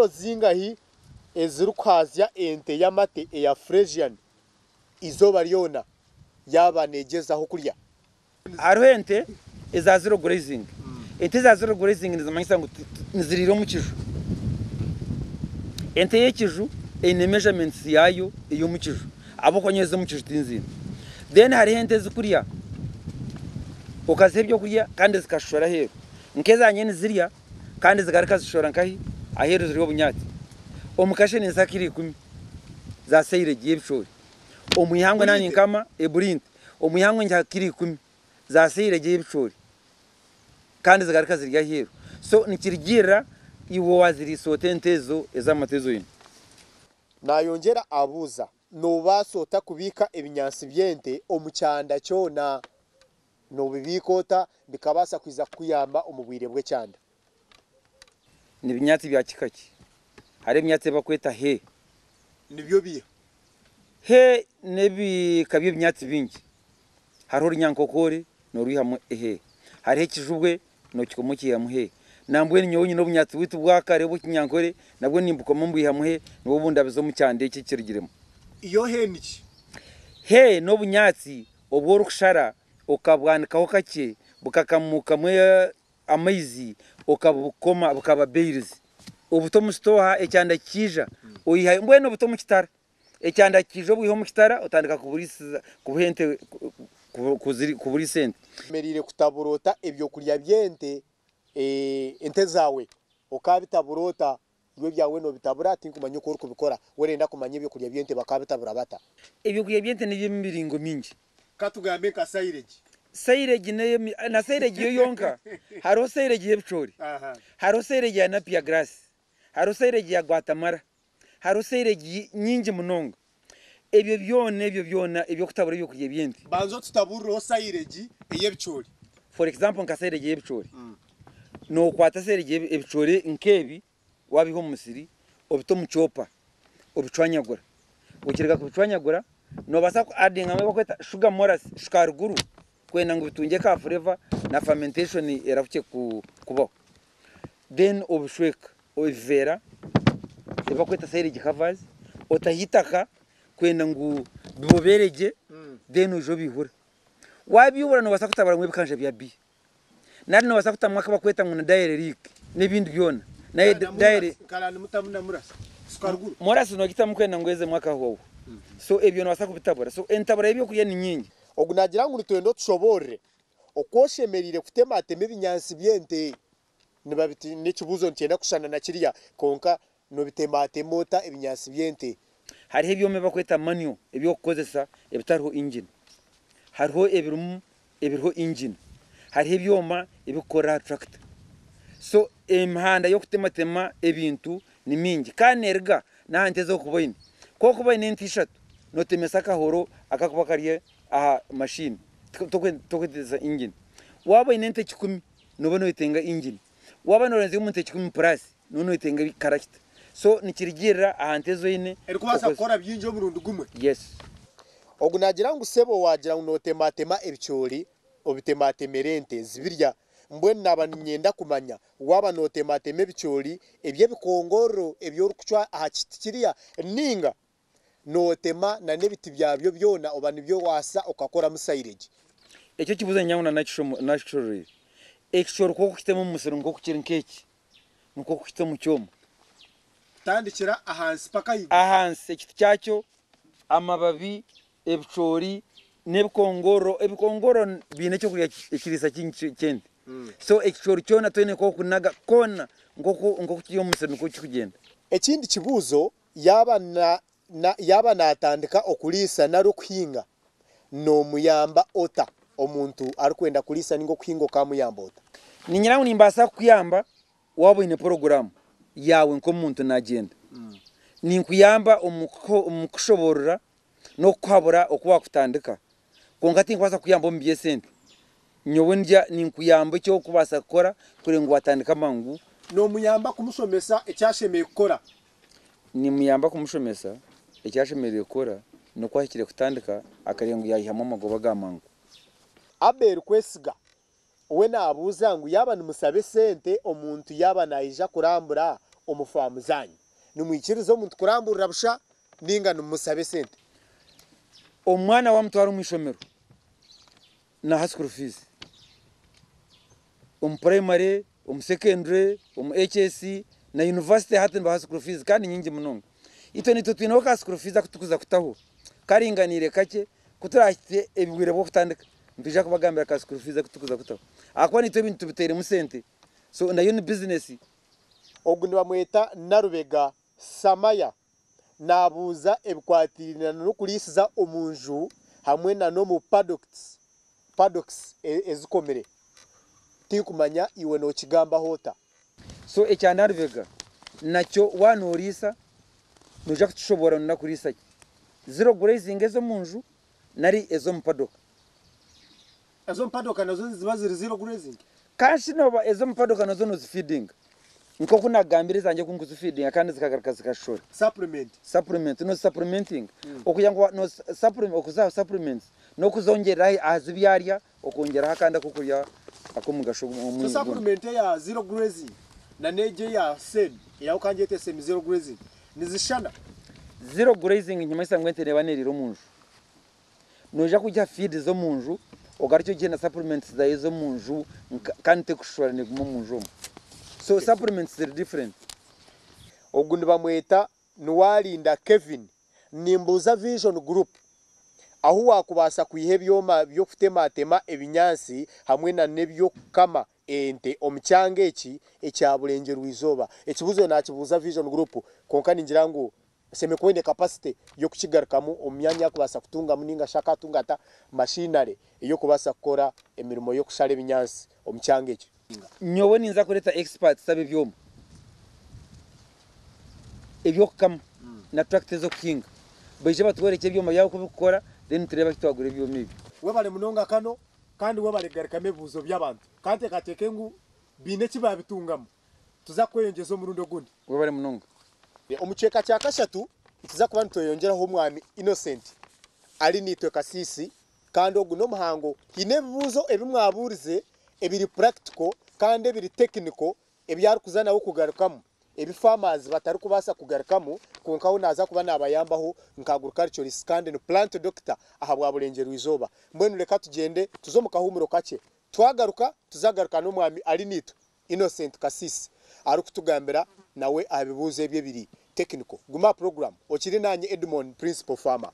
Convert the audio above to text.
kiro zingahi ezirikuhaazya ente y'amate eya Fresian eizooba ryona yaaba neegyezaho kurya? Hariho ente eza zero grazing. Ente eza zero grazing nizimanyisa ngu niziriira omu kiju. Ente y'ekiju eine measurements yaayo ey'omu kiju ahabw'okuba nyowe ez'omu kiju tinziine. Then hariho ente ezikurya okaziha ebyokurya kandi zikashora aheeru. Nk'ezangye nizirya kandi zigaruka zishora nkahi? Aheeru zirya obunyaatsi. Omu kashe ninsiha kiro ikumi za silage y'ebicoori. Omu ihangwe naanye nkama eburi nte. Omu ihangwe ngiha kiro ikumi za silage y'ebicoori kandi zigaruka zirya aheeru. So nikirugiirira iwe waaziriisa ota ente ezo ez'amate ezi oine. Naayongyera abuuza, Noobaasa ota kubiika ebinyaatsi by'ente omu kyanda kyona? Noobibiika ota bikabaasa kwija kukuyamba omu bwire bw'ekyanda? Ni binyaatsi bya kika ki? Hariho ebinyaatsi ebi barikweta hay. Nibyo biiha? Hay n'ebika by'ebinyaatsi bingi. Hariho orunyankokoore noorwihamu hay. Hariho ekijubwe nookikoma okiihamu hay. Nambwenu nyowe nyine obunyaatsi bwaitu bwa kare obw'ekinyankore nabwo nimbukoma mbwihamu hay nibwo bundabiza omu kyanda eki ekirugiremu. Iyo hay niki? Hay n'obunyaatsi obu orikushara okabwanikaho kakye bukakamuukamu amaizi okabukoma bukaba bales obuta omu sitooha ekyanda kiija oihayo mbwenu obuta omu kitara ekyanda kiija obwiha omu kitara otandika kuburiisiza kubuha ente kuburiisa ente. Oshemereire kutabura ota ebyokurya by'ente ente zaawe okabitabura ota? Iwe ebyawe nobitabura tinkumanya oku orikubikora. We orenda kumanya ebyokurya by'ente bakabitabura bata? Ebyokurya by'ente n'eby'emiringo mingi. Ka tugambe nka sayireegi. Sayireegi n'ey'emi na sayireegi yo yonka hariho sayireegi y'ebicoori, hariho sayireegi ya napier grass, hariho sayireegi ya gwatamara, hariho sayireegi nyingi munonga. Ebyo byona ebyo byona eby'okutabura ebyokurya by'ente. Banza otutaburireho sayireegi ey'ebicoori. For example nka sayireegi y'ebicoori, nookwata sayireegi y'ebicoori nk'ebi waabiiha omu musiri obite omu kyopa obicwanyagura. Okiruga kubicwanyagura noobaasa ku addingamu ebi barikweta sugar molasses, shukaariguru kwenda ngu bitungye ka flavour na fermentation erahukye kubaho. Then obishweka ebiveera ebi barikweta silage covers, otaho eitaka kwenda ngu bibobeere gye then oije obiihura. Waabiihura noobaasa kutaburamu ebikanja bya biya nari noobaasa kutamu aku barikweta ngu ni dairy lick n'ebindi byona. Molasses noogitamu kwenda ngu ezemu akahooho. So ebyo noobaasa kubitabura. So entabura y'ebyokurya ni nyingi. Ogu naagira ngu nitwenda otushoboorore oku oshemereire kutematema ebinyaatsi by'ente. Nibabiti n'ekibuuzo nikyenda kushushana na kiriya, kwonka nobitematema ota ebinyaatsi by'ente? Hariho ebyoma ebi barikweta manual eby'okukozesa ebitariho engine. Hariho ebirimu ebiriho engine. Hariho ebyoma ebirikukorera aha tractor. So emihanda y'okutematema ebintu ni mingi kandi neeruga n'aha nte ezi orikuba oine. Ku orikuba oine ente ishatu, nootemesa akahoro akarikuba kari aha mashini, torikwetegyereza engine. Waaba oine ente kikumi, nooba nooyetenga engine. Waaba nooronzya omu nte kikumi purasi, nooba nooyetenga karakita. So nikirugiirira aha nte ezi oine. Erikubaasa kukora bingi omurundi gumwe. Yes. Ogu naagira ngu sebo waagira ngu nootematema ebicoori, obitematemera ente zibirya. Mbwenu naaba niinyenda kumanya waaba nootematema ebicoori eby'ebikongorro ebi orikucwa aha kiti kiriya nainga nootema n'ebiti byabyo byona oba nibyo waasa okakoramu sayireegi. Ekyo ekibuuzo niinyenda ngu naakishororeire. Ekicoori ku orikukitema omu musiri nk'oku kiri nk'eki, nikwo orikukita omu kyoma. Kutandikira ahansi paka ahaiguru. Ahansi ekiti kyakyo, amababi, ebicoori, n'ebikongorro. Ebikongorro biine ekyokurya ekiriisa kingi ky'ente. So ekicoori kyona toine nk'okunaga koona nk'oku kiri omu musiri nikwo kirikugyenda. Ekindi kibuuzo Yaaba na, na, yaaba naatandika okuriisa nari okuhinga, noomuyamba ota? Omuntu arikwenda kuriisa nainga okuhinga okaamuyamba ota? Niinyira ngu nimbaasa kukuyamba waaba oine puroguraamu yaawe nk'omuntu naagyenda. Ninkuyamba omu omu kukushoboorora n'okukuhabura oku waakutandika. Kwonka tinkubaasa kukuyamba omu by'esente. Nyowe ndya ninkuyamba eki orikubaasa kukora kureba ngu waatandika mangu. Noomuyamba kumushomesa eki ashemereire kukora. Nimuyamba kumushomesa eki ashemereire kukora n'oku ahikire kutandika akareeba ngu yaayihamu amagoba ga mangu. Abel Kwesiga we naabuuza ngu yaaba nimusaba esente omuntu yaaba naija kurambura omu faamu zaanyu? Nimwikiriza omuntu kuramburira busha ninga nimumusaba esente? Omwana wamutwara omu ishomero naha school fees omu primary, omu secondary, omu HS na university hati nibaha school fees kandi nyingi munonga. Itwe nitwe twineho ka school fees aku tukuza kutaho karinganiire kakye ku turahitsye obwire bw'okutandika nitwija kubagambira ka school fees aku tukuza kutaho ahakuba nitwe ebintu tubiteiremu sente so nayo ni business. Ogu nibamweta Nalubega Samaya naabuuza ebikwatiraine n'okuriisiza omu nju hamwe na n'omu paddocks, paddocks, ezikomire. Tinkumanya iwe nookigambaho ota? So ekya Nalubega nakyo waaba nooriisa noija kukishoboora noyenda kuriisa ki? Zero grazing ez'omu nju nari ez'omu paddock? Ez'omu paddock nazo niziba ziri zero grazing? Kanshi nooba ez'omu paddock nazo noozifeedinga nk'oku naagambire ezangye oku nkuzifeedinga kandi zikagaruka zikashora. Supplement. Supplement, noozisupplementinga okugira ngu okuziha supplements n'okuzongyerera aha zi byarya okongyeraho akandi ak'okurya ak'omugasho So omwingi gwona. supplement eya zero grazing na n'egyo eya semi eya okangyete semi zero grazing nizishushana? Zero grazing nikimanyisa ngu ente neeba neeriira omu nju. Noija kugiha feed z'omu nju ogarukye ogihe na supplements zaayo ez'omu nju kandi terikushora neeguma omu nju omwo. So supplements ziri different. Ogu nibamweta Niwarinda Kevin. Nimbuuza Vision Group ahu waakubaasa kwiha ebyoma by'okutematema ebinyaatsi hamwe na n'eby'okukama ente omu kyanga eki ekya Burengyerwa-izooba. Ekibuuzo naakibuuza Vision Group kwonka ningira ngu Nshemereire kuba oine capacity y'okukigarukamu omu myanya akubaasa kutungamu ninga shi akatunga ata machinery ey'okubaasa kukora emirimo y'okushara ebinyaatsi omu kyanga ekyo. Nyowe ninza kureeta experts ab'ebyoma eby'okukama na tractor ez'okuhinga baije batworekye ebyoma byabo oku birikukora then tureebe ahu twagura ebyoma ebyo. Webale munonga Kano kandi webale kugarukamu ebibuuzo by'abantu. Kanteekateeke ngu baine eki baabitungamu. Tuza kweyongyeza omurundi ogundi. Webale munonga. Omu kicweka kya kashatu nituza kuba nitweyongyeraho Omwami Innocent ari naitwe Kasiisi kandi ogu n'omuhango. Haine ebibuuzo ebi mwabuurize ebiri practical kandi ebiri technical ebi arikuza nawe kugarukamu ebi farmers batarikubaasa kugarukamu kwonka we naaza kuba naabayambaho nka agriculturist kandi ni plant doctor ahabwa Burengyerwa Izooba. Mbwenu reka tugyende tuze omu kahuumuro kakye twagaruka tuzagaruka n'Omwami ari naitwe. Innocent Kasisi arikutugambira nawe aha bibuuzo ebi ebiri technical. Guma aha program okiri nanye Edmond Principal Farmer.